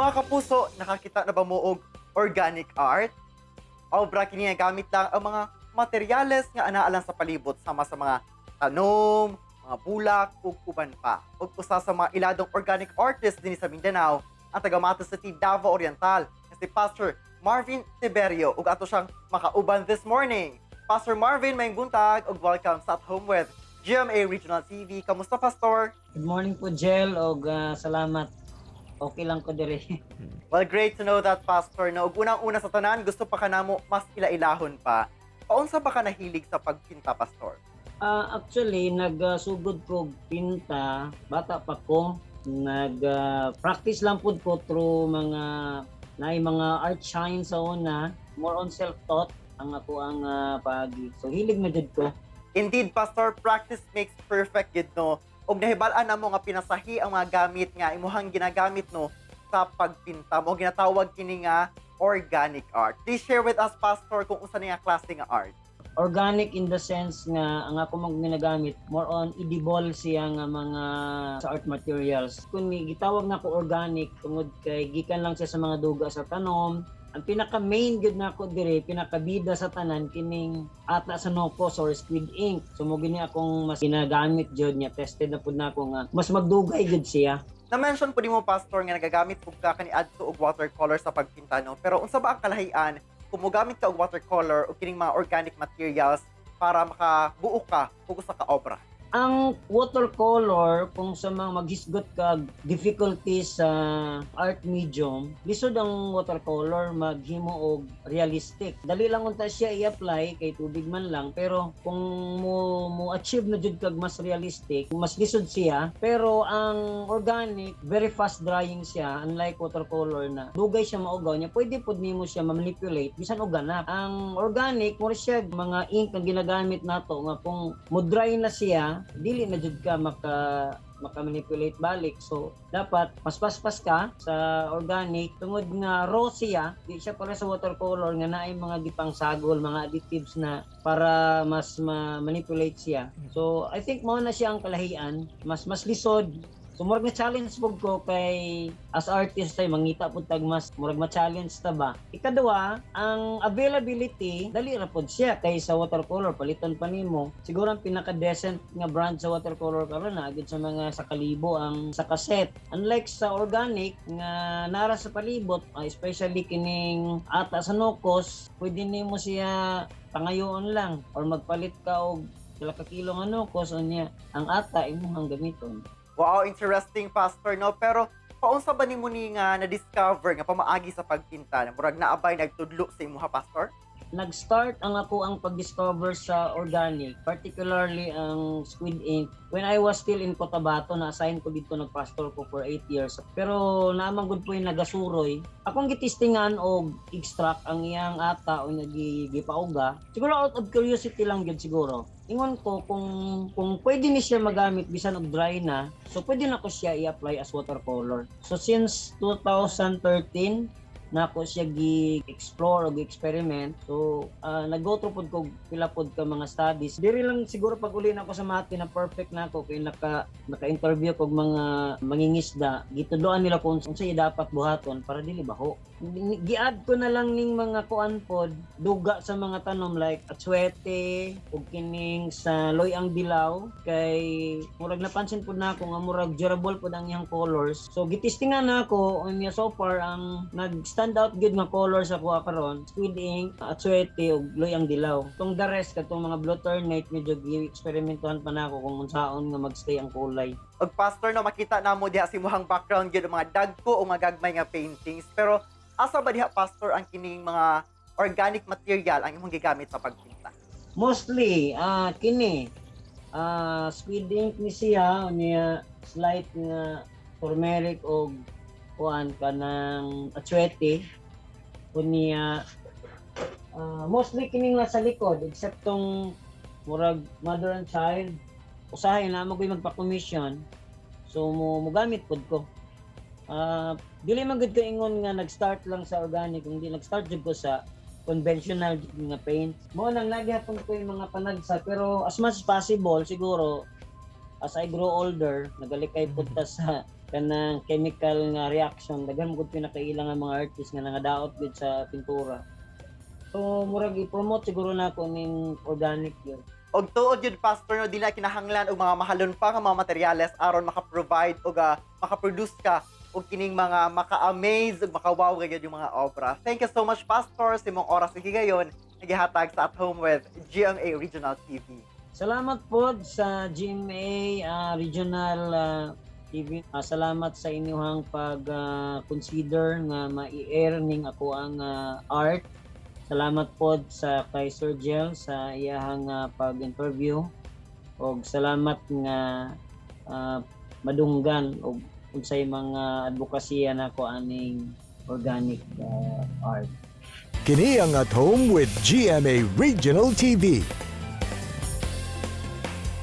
Mga kapuso, nakakita na ba mo og organic art? Obra kini nga gamit lang ang mga materyales nga anaa lang sa palibot sama sa mga tanom, mga bulak ug uban pa. Ug usa sa mga iladong organic artist dinhi sa Mindanao ang taga Mati City, Davao Oriental, nga si Pastor Marvin Tiberio, ug ato siyang makauban this morning. Pastor Marvin, maayong buntag ug welcome sa At Home with GMA Regional TV. Kamusta, Pastor? Good morning po, Jel, og salamat. Okay lang ko diri. Well, great to know that, Pastor. No, ug unang-una sa tanan, gusto pa kanamo mas ila-ilahon pa. Paunsa ba ka nahilig sa pagpinta, Pastor? Actually, nagsugod ko og pinta bata pa ko. Nag practice lang pud ko through mga naay mga art shine sa una, more on self-taught ang ako ang paagi. So hilig na jud ko. Indeed, Pastor, practice makes perfect gid, no. Ug nahibal-an namo nga pinasahi ang mga gamit nga imuhang ginagamit, no, sa pagpinta mo ginatawag kini nga organic art. Please share with us, Pastor, kung unsa ni nga klase nga art. Organic in the sense nga ang ako mang ginagamit, more on edible siya nga mga sa art materials. Kung ni gitawag na ko organic tungod kay gikan lang siya sa mga duga sa tanom. Ang pinaka main gyud nako dire, pinakabida sa tanan, kining ata sa nokos or squid ink. So mo gini akong mas ginagamit jud niya, tested na pud nako nga mas magdugay gyud siya. Na-mention po nimo, Pastor, nga nagagamit pud ka kaniadto og watercolor sa pagpinta, no. Pero unsa ba ang kalahian kung mogamit ka og watercolor o kining mga organic materials para makabuo ka og usa ka obra? Ang watercolor, kung sa mga maghisgot ka difficulties sa art medium, lisod ang watercolor maghimo og realistic. Dali lang unta siya i-apply kay tubig man lang, pero kung mo mo achieve na jud kag mas realistic, mas lisod siya. Pero ang organic, very fast drying siya, unlike watercolor na dugay siya maugaw niya. Pwede pud nimo siya ma-manipulate bisan og ganap. Ang organic, mo siya mga ink ang ginagamit nato nga kung mo dry na siya, dili na jud ka maka manipulate balik. So dapat mas paspas ka sa organic tungod nga raw siya, di siya para sa watercolor nga naay mga gipangsagol, mga additives na para mas ma-manipulate siya. So I think mao na siya ang kalahian, mas mas lisod. So murag na challenge pud ko kay as artist ay mangita pud tag mas murag ma-challenge ta ba. Ikaduha, ang availability, dali ra pud siya kay sa watercolor paliton pa nimo. Siguro ang pinaka-decent nga brand sa watercolor karon na agad sa mga sa kalibo ang sa cassette. Unlike sa organic nga nara sa palibot, especially kining ata sa nokos, pwede nimo siya pangayoon lang or magpalit ka og pila ka kilo nga nokos, unya ang ata imong gamiton. Wow, interesting, Pastor, no? Pero paunsa ba nimo ni nga na-discover nga pamaagi sa pagpinta? Murag naa bay nagtudlo sa imuha, Pastor? Nag-start ang ako ang pag-discover sa organic, particularly ang squid ink, when I was still in Cotabato. Na-assign ko dito, nag-pastor ko for 8 years. Pero naman gud po yung nagasuroy. Akong gitistingan og extract ang iyang ata o nagipauga. Siguro out of curiosity lang gyud siguro. Ingon ko kung pwede ni siya magamit bisan og dry na, so pwede na ko siya i-apply as watercolor. So since 2013, nako siya gi-explore o gi-experiment. So, nag-go through pod ko pila pod ka mga studies. Diri lang siguro pag uli na ako sa Mati na perfect na ako kay naka-interview kog mga mangingisda, gitudloan nila kung unsay dapat buhaton para dili baho. Gi-add ko na lang ning mga kuan pod, duga sa mga tanom like atsuete ug kining sa loy-ang dilaw kay murag napansin pod nako nga murag durable pod ang iyang colors. So gitistingan nako unya, so far ang nag-stand out gyud nga colors ako karon, squid ink, atsuete ug loy-ang dilaw. Tong the rest, katong mga blue ternate, medyo gi-eksperimentuhan pa nako kung unsaon nga magstay ang kulay. Og Pastor, no, makita namo diha sa imuhang background gyud ang mga dagko o mga gagmay nga paintings. Pero asa ba diha, Pastor, ang kining mga organic material ang imong gigamit sa pagpinta? Mostly kini squid ink ni siya, unya slight nga turmeric og kuan kanang atsuete. Unya mostly kining nasa likod except tong murag mother and child. Usahay na mo ko'y magpa-commission, so mo mogamit pod ko. Dili man gud ko ingon nga nag-start lang sa organic, kundi nag-start jud ko sa conventional jud nga paint. Mo nang nagyapon ko yung mga panagsa, pero as much as possible siguro As I grow older, nagalikay pud ta sa kanang chemical nga reaction. Daghan mo gud pinakaila nga mga artist nga nangadaot gud sa pintura. So murag i-promote siguro nako ning organic yun. Og tuod yun, Pastor, no, di na kinahanglan og mga mahalon pa nga mga materyales aron maka-provide og maka-produce ka og kining mga maka-amaze ug maka-wow gyud yung mga obra. Thank you so much, Pastor, sa imong oras ug higayon nagihatag sa At Home with GMA Regional TV. Salamat po sa GMA Regional TV. Salamat sa inyong pag-consider nga ma-air ning ako ang art. Salamat po sa kay Sir Jel sa iyahang pag-interview. Og salamat nga madunggan og unsay mga advokasya nako aning organic art. Kini ang At Home with GMA Regional TV.